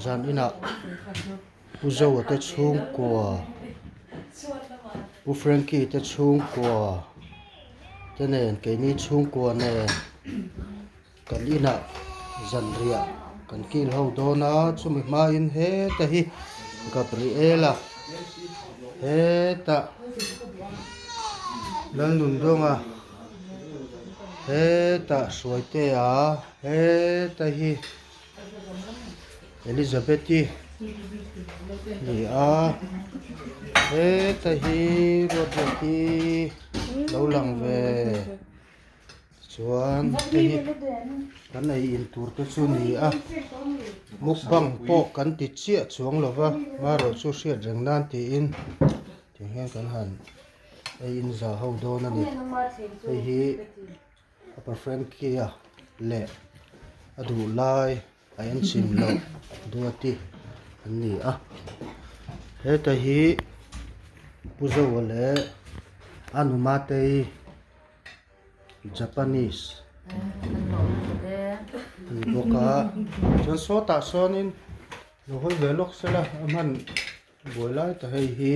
Zan inah Pu Zoa te chhungkua Pu Frankie te chhungkua te nen keini chhungkua nen kan inah zanriah kan kil ho dawn a chumi hmain heta hi Gabriela hetah Lalnundawnga hetah Hruaitea heta hi Elizabeth-i ni a heta hi Ruatruati lo lang ve chuan hei hi kan ei in tur te chu ni a mukbang pawh kan ti chiah chuang lo va marawh chu hriat reng nan tiin tiang hian kan han ei in za ho dawn a ni hei hi. Upper Frankie-a leh a duh lai a en chim loh Duati an ni a heta hi Pu Zoa leh a nu Matei Japanese a ni bawk a chuan sawtah sawnin lo hawi ve lawk sela a hman buai lai ta hei hi.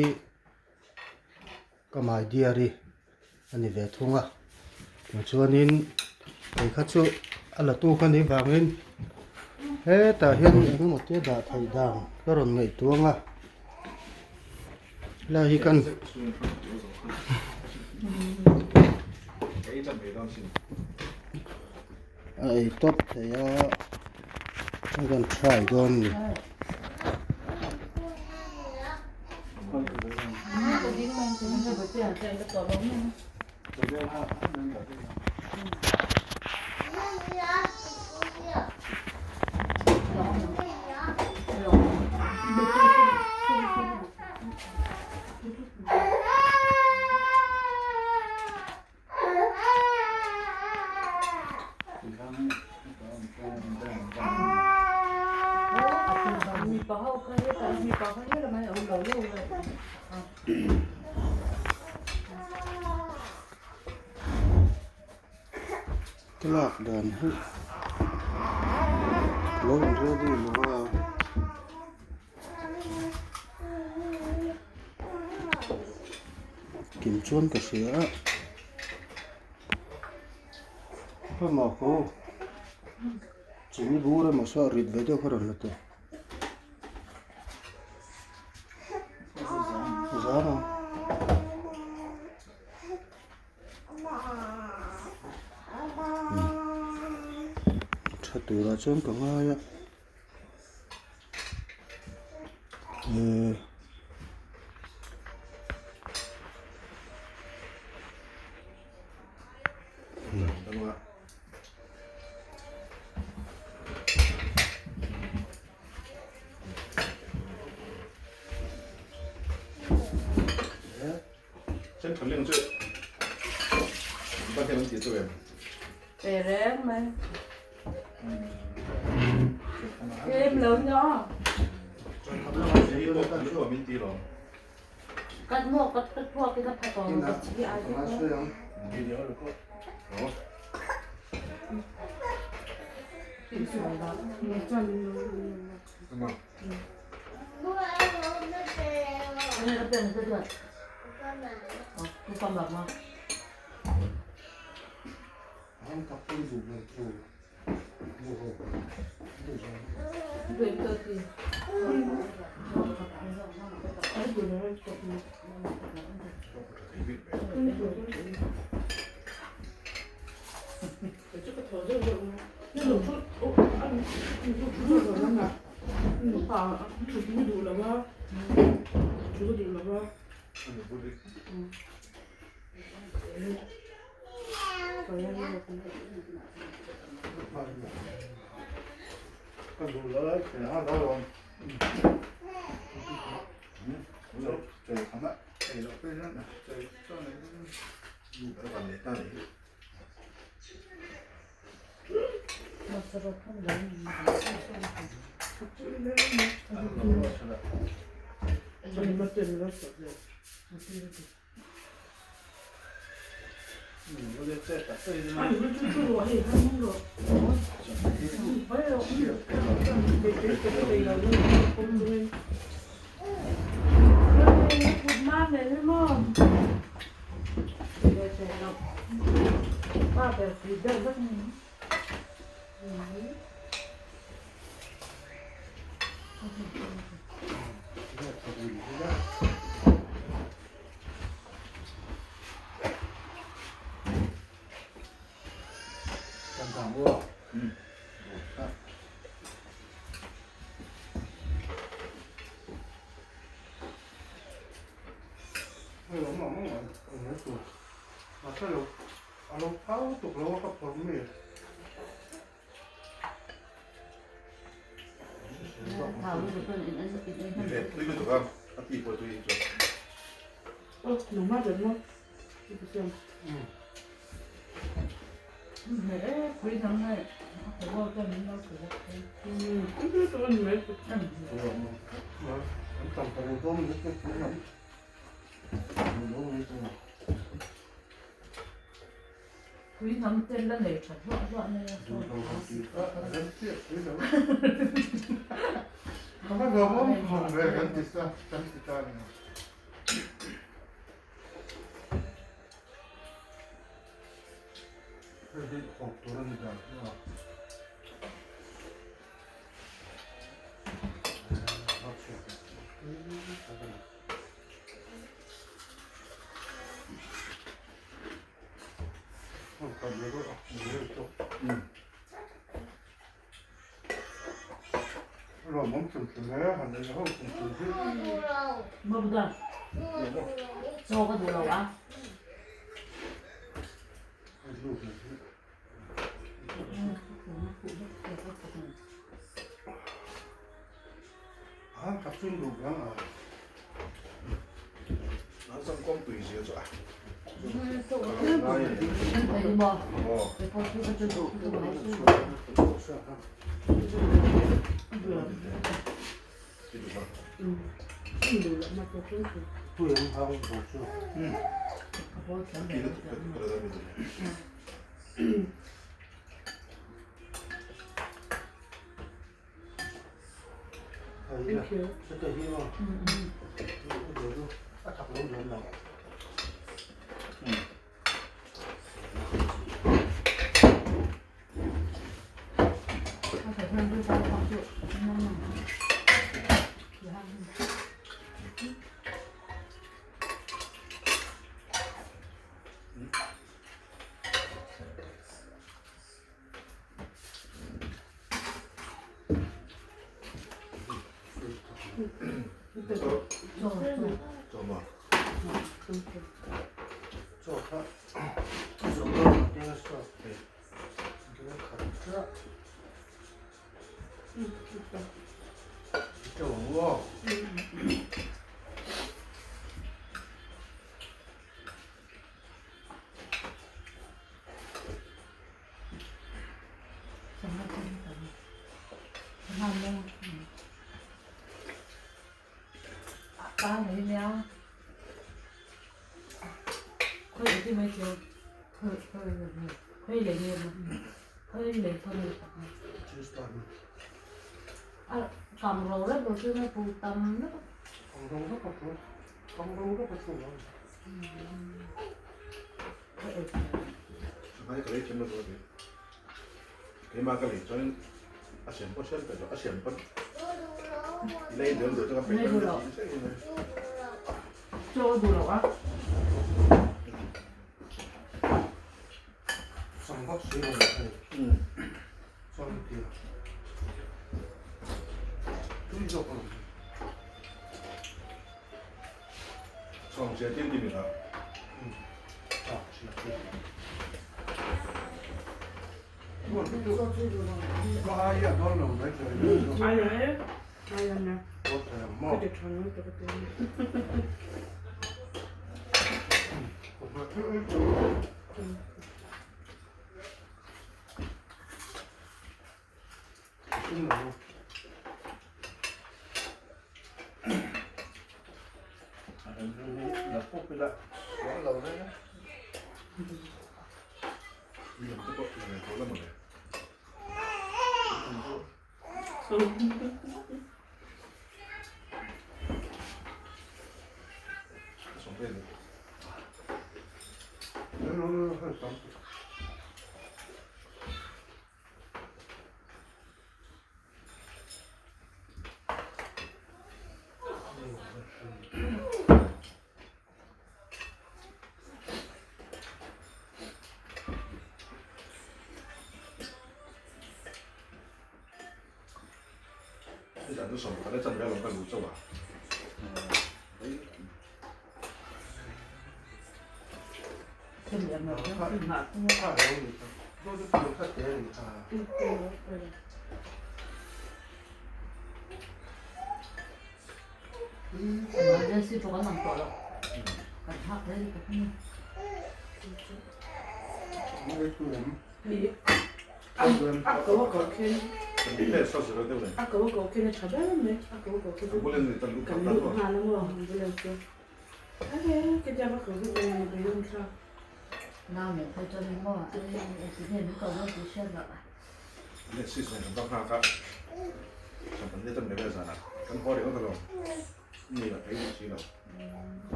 Ka my diary a ni ve thung a tichuanin kei kha chu a la tu ka nih vangin hetah hian eng emaw te dah theih dan ka rawn ngaihtuah ang a helai hi kan a ei tawp thei a a rawn try dawn a ni. Ka lak dan hi lo in ready lo a. Kim chuan ka hria a hama ko chini bur emaw saw rit ve deuh kha rawn la teh zang ang. Tha turah chuan ka ngai a.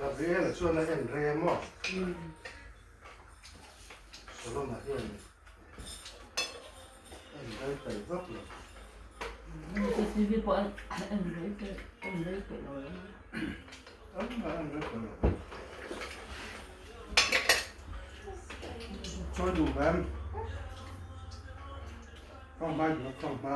Gabriel chuan a en rei a maw? Solomon hian en rei peih vak lo. CCTV pawh en rei peih en rei peih lo em? Engmah en rei peih lo. Chawi duh em? Khawng hma duh khawng hma.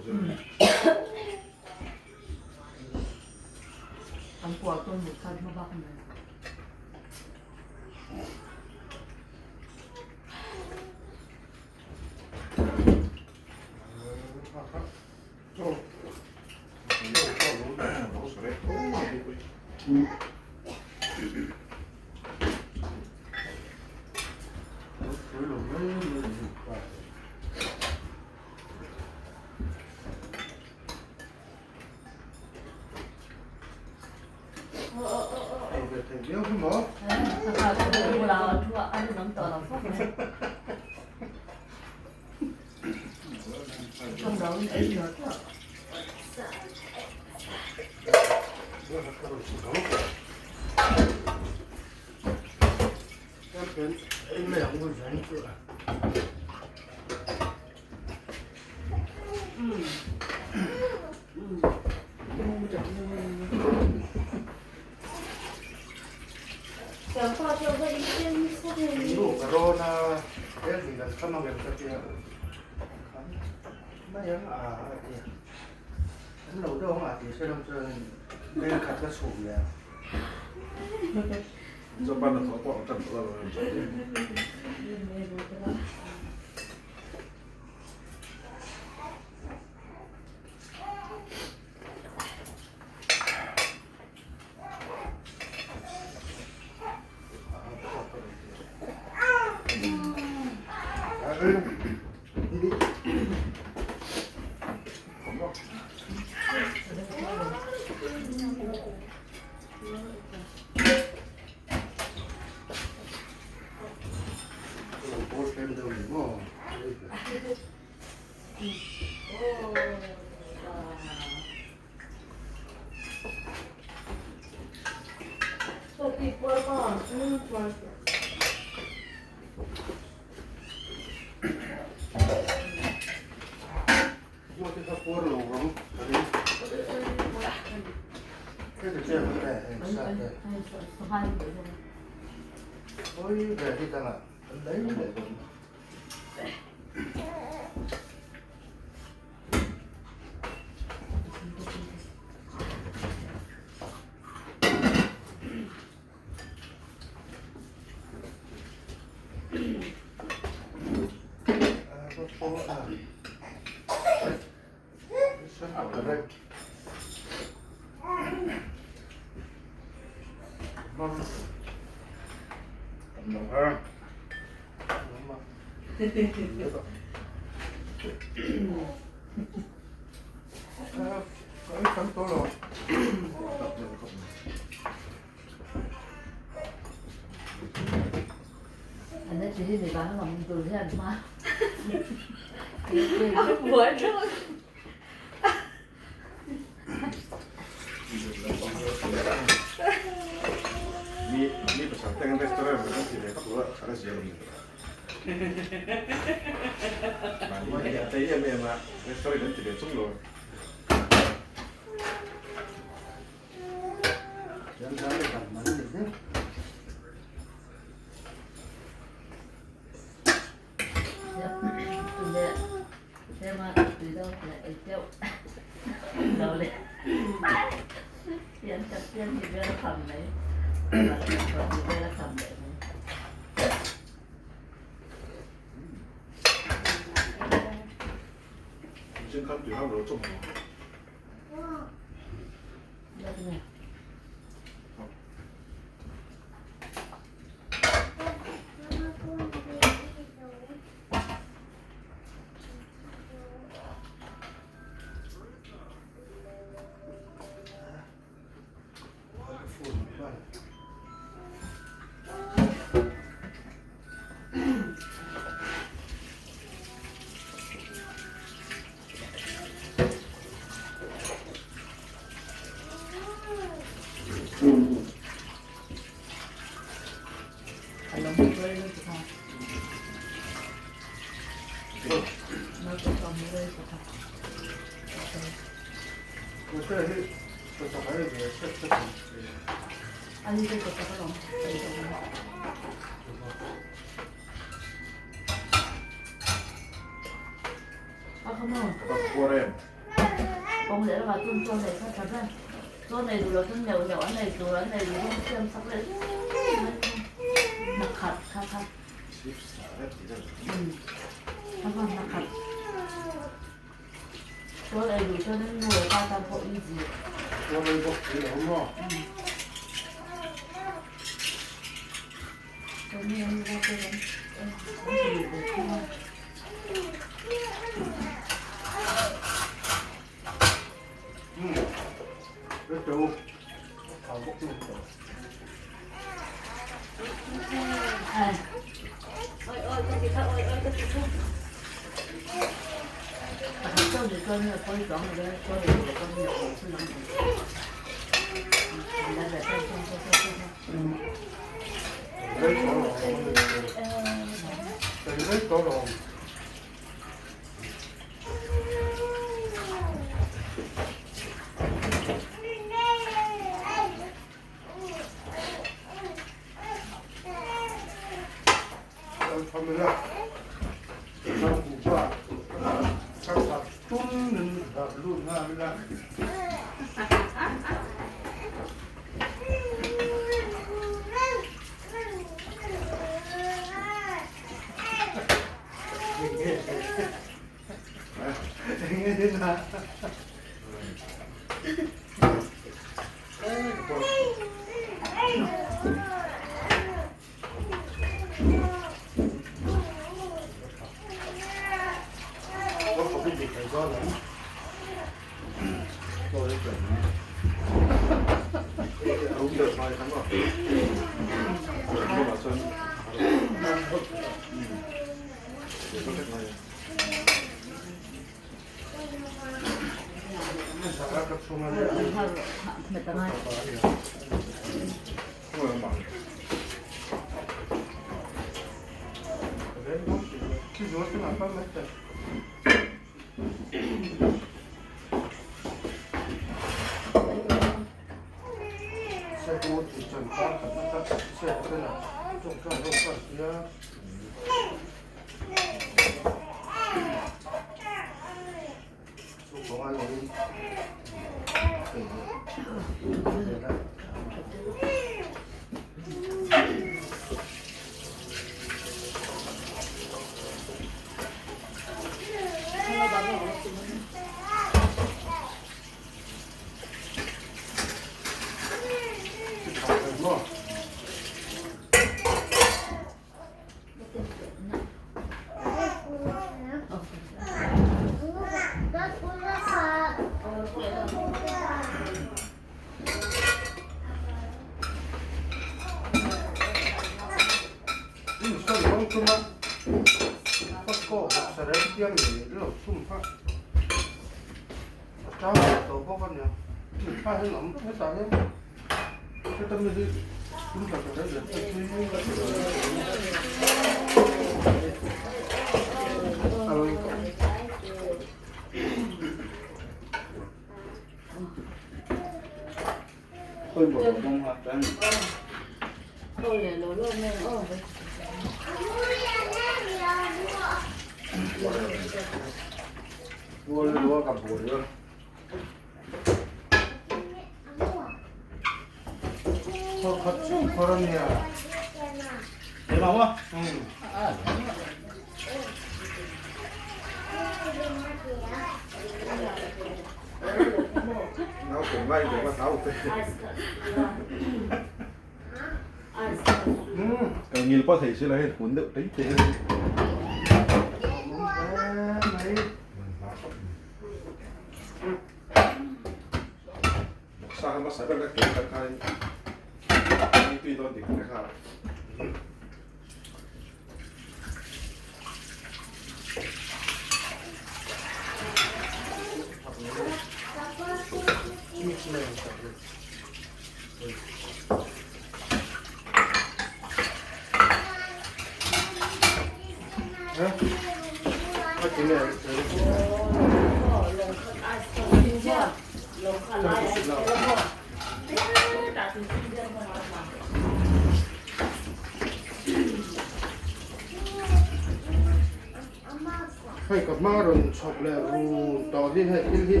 Hei ka hma rawn chhawp leh run tawh hi hei thil hi.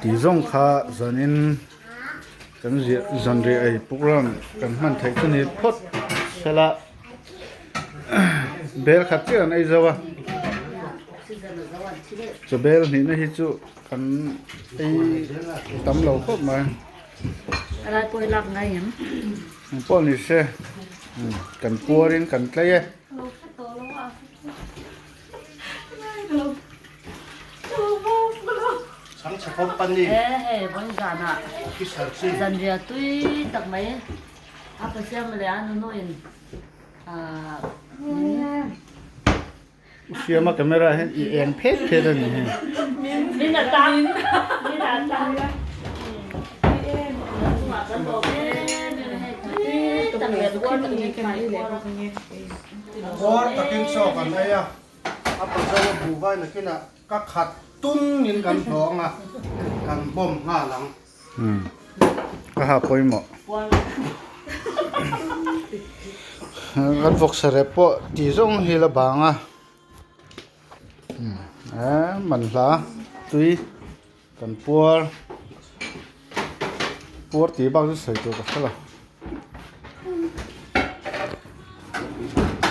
Tih zawng kha zanin. Kan ziah zanriah ei program kan hman theih chu ni phawt sela bel khat chiah an ei zo a chaw bel hnihna hi chu kan ei tam lo khawp mai engpawh ni se kan puar in kan tlei e. Chhangchhe company He hei vawi zanah officer chi. Zanriah tui tak mai a Pasiam leh a nunu in ah min Siama camera hian i eng phet phet a ni hei. Min a tang min a tang chungah kan lawm em em hei tui tak leh puar takin kan ei leh bawk a. Puar takin chaw kan ei a, a pazawa buhvai nakinah ka khat tung in kan hlawng a, kan bawm nghal ang. Umm ka ha pawimawh. Kan vawksa rep pawh ti zawng hi la bang a, umm manhla tui kan puar puar tih bak chu sawi tur ka hre lo.